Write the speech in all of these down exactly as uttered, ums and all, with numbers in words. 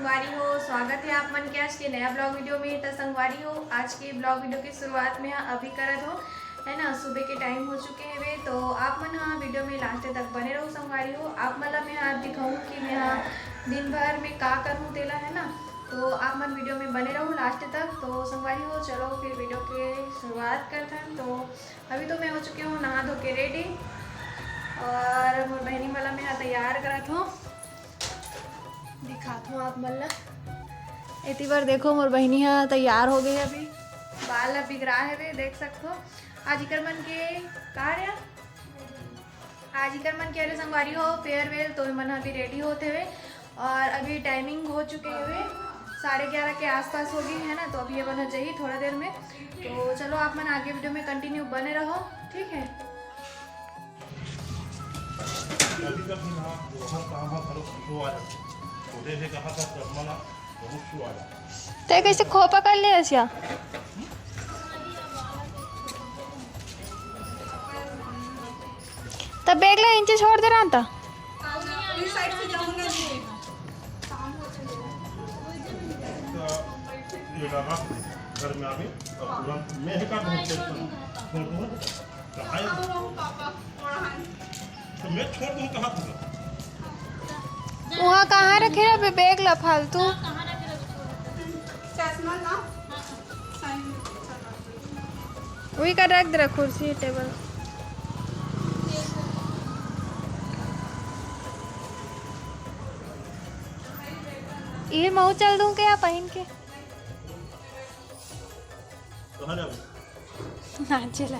संगवारी हो, स्वागत है आप मन के आज के नया ब्लॉग वीडियो में। त संगवारी हो, आज के ब्लॉग वीडियो की शुरुआत में अभी करत हो, है ना, सुबह के टाइम हो चुके हवे। तो आप मन हा वीडियो में लास्ट तक बने रहो संगवारी हो। आप मन ला मैं हा दिखाऊँ कि मैं हा दिन भर में का करूँ तेला, है ना। तो आप मन वीडियो में बने रहो लास्ट तक। तो संगवारी हो, चलो फिर वीडियो के शुरुआत करथन। तो अभी तो मैं हो चुकी हूँ नहा धो के रेडी, और मोर बहनी मन ला मैं हा तैयार करत हूँ, दिखात हूँ आप मन ला। एती बार देखो, मोर बहनी हा तैयार हो गई, अभी बाल ला बिगरा हेवे, देख सकत हो। आज इकर मन के का रे, आज इकर मन के अरे संगवारी हो फेयरवेल, तो ये मन अभी रेडी होत हेवे और अभी टाइमिंग हो चुके हेवे, साढ़े ग्यारह के आसपास हो गई है ना। तो अभी ये मन जही थोड़ा देर में। तो चलो, आप मन आगे वीडियो में कंटिन्यू बने रहो, ठीक है। कभी कभी ना, वो हर काम हा घलो कुछो आ जाथे। छोटे से कहा था, कर्मा ला बहुत कुछ आ जाथे। ते कैसे खोपा कर ले असिया? तब बैग ला इंचे छोड़ दे रहा था। ये लगा घर में आवे, और तुरंत मैं ही का बहुत छोड़ दूँ। कहाँ है? तो मैं छोड़ दूँ, कहाँ दूँगा? वहाँ कहाँ रखे रहे बैग ला फालतू? चश्मा ला। वही का रख दे रहा, कुर्सी, टेबल। ये महू चल दूँ क्या पहन के? कहाँ जाबे? नाचे ला।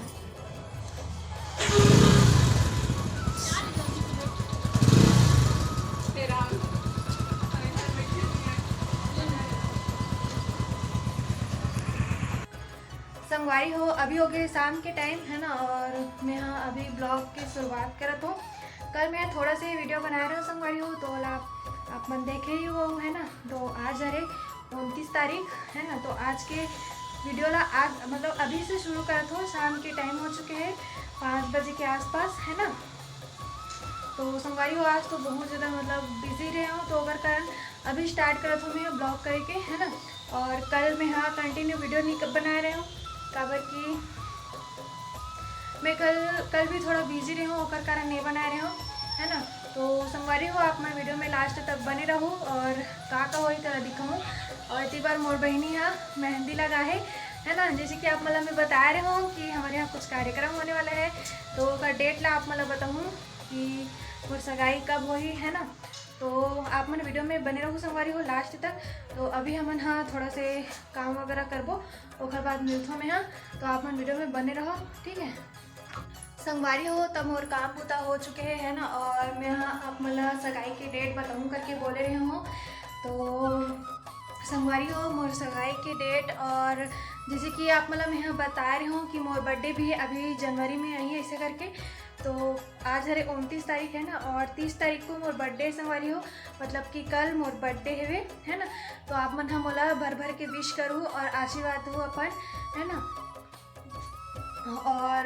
संगवारी हो, अभी हो गए शाम के टाइम, है ना, और मैं हा अभी ब्लॉग की शुरुआत करत हूँ। कल मैं थोड़ा से वीडियो बनाए रहे हूँ संगवारी हो, तो ओला आप मन देखे ही हो, है ना। तो आज हरे उनतीस तारीख, है ना। तो आज के वीडियो ला आज, मतलब, अभी से शुरू करत हूँ। शाम के टाइम हो चुके हैं पाँच बजे के आसपास, है ना। तो संगवारी हो, आज तो बहुत ज़्यादा, मतलब, बिजी रहे हूँ, तो ओकर कारण अभी स्टार्ट करत हूँ मैं ब्लॉग करे के, है ना। और कल मैं हा कंटिन्यू वीडियो नहीं क-, बनाए रहे हूँ, काबर कि मैं कल, कल भी थोड़ा बिजी रहे हूँ, ओकर कारण नहीं बनाए रहे हूँ, है ना। तो संगवारी हो, आप मन वीडियो में लास्ट तक बने रहो और का का होई तेला दिखाऊँ। और इतनी बार मोर बहनी हा मेहंदी लगा है, है ना, जैसे कि आप मन ला मैं बता रहे हूँ कि हमारे यहाँ कुछ कार्यक्रम होने वाला है, तो ओकर डेट ला आप मन ला बताऊँ कि मोर सगाई कब होही, है ना। तो आप मन वीडियो में बने रहो संगवारी हो लास्ट तक। तो अभी हमन हा थोड़ा से काम वगैरह करबो, ओकर बाद मिलथो मैं हा। तो आप मन वीडियो में बने रहो, ठीक है। संगवारी हो, तब मोर काम बूता हो चुके है, है ना, और मैं हा आप मन ला सगाई के डेट बताऊँ करके बोले रहे हूँ। तो संगवारी हो, मोर सगाई के डेट, और जैसे कि आप मन ला मैं हा बता रहे हूँ कि मोर बर्थडे भी अभी जनवरी में आई है, ऐसे करके। तो आज हरे उनतीस तारीख है ना, और तीस तारीख को मोर बर्थडे है संगवारी हो, मतलब कि कल मोर बर्थडे हेवे, है ना। तो आप मन हा मोला भर भर के विश करू और आशीर्वाद दू अपन, है ना। और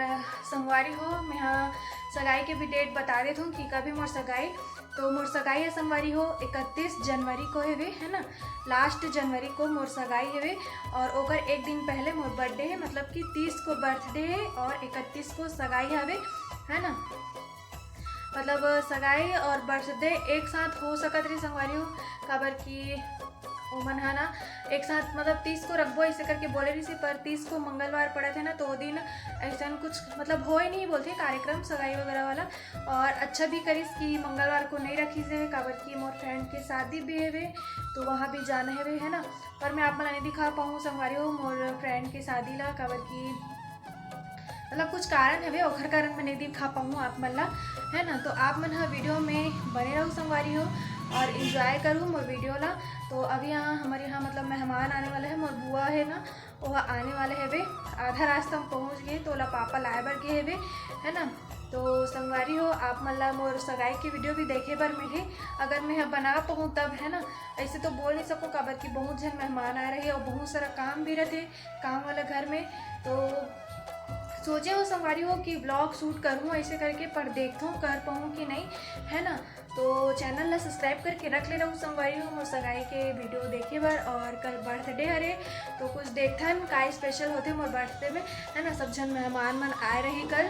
संगवारी हो, मैं हा सगाई के भी डेट बता देत हूँ कि कभी मोर सगाई। तो मोर सगाई है संगवारी हो इकतीस जनवरी को हेवे, है ना, लास्ट जनवरी को मोर सगाई हेवे। और ओकर एक दिन पहले मोर बर्थडे है, मतलब कि तीस को बर्थडे है और इकतीस को सगाई हवे, है ना। मतलब सगाई और बर्थडे एक साथ हो सकत रही संगवारी हो, काबर कि ओमन हा ना एक साथ, मतलब, तीस को रखबो ऐसे करके बोले रही, पर तीस को मंगलवार पड़त है ना, तो वो दिन ऐसा कुछ, मतलब, हो ही नहीं बोलते कार्यक्रम सगाई वगैरह वाला, और अच्छा भी करिस कि मंगलवार को नहीं रखिस है, काबर कि मोर फ्रेंड के शादी भी हेवे, तो वहाँ भी जाना हेवे, है ना। पर मैं आप मन ला नहीं दिखा पाऊँ संगवारी हो मोर फ्रेंड के शादी ला, काबर कि, मतलब, कुछ कारण हवे, ओखर कारण मैं नहीं दिखा पाऊँ आप मन ला, है ना। तो आप मन हा वीडियो में बने रहो संगवारी हो और एंजॉय करू मोर वीडियो ला। तो अभी यहाँ हमारे यहाँ, मतलब, मेहमान आने वाला है, मोर बुआ है ना, वो आने वाले हेवे, आधा रास्ता में पहुँच गए, तो ओला पापा लाए बर गए हेवे, है ना। तो संगवारी हो, आप मन ला मोर सगाई के वीडियो भी देखे बर मिलही, अगर मैं हा बना पाऊँ तब, है ना। ऐसे तो बोल नहीं सकूँ, काबर कि बहुत झन मेहमान आए रहे और बहुत सारा काम भी रहते काम वाला घर में। तो सोचे हो संगवारी हो कि ब्लॉग शूट करूँ ऐसे करके, पर देखता हूँ कर पाऊँ कि नहीं, है ना। तो channel ला subscribe करके रख लेना संगवारी हो, मोर सगाई के video देखे बर। और कल birthday हरे, तो कुछ देखथन का special होथे मोर birthday में, है ना। सब झन मेहमान मन आए रही कल।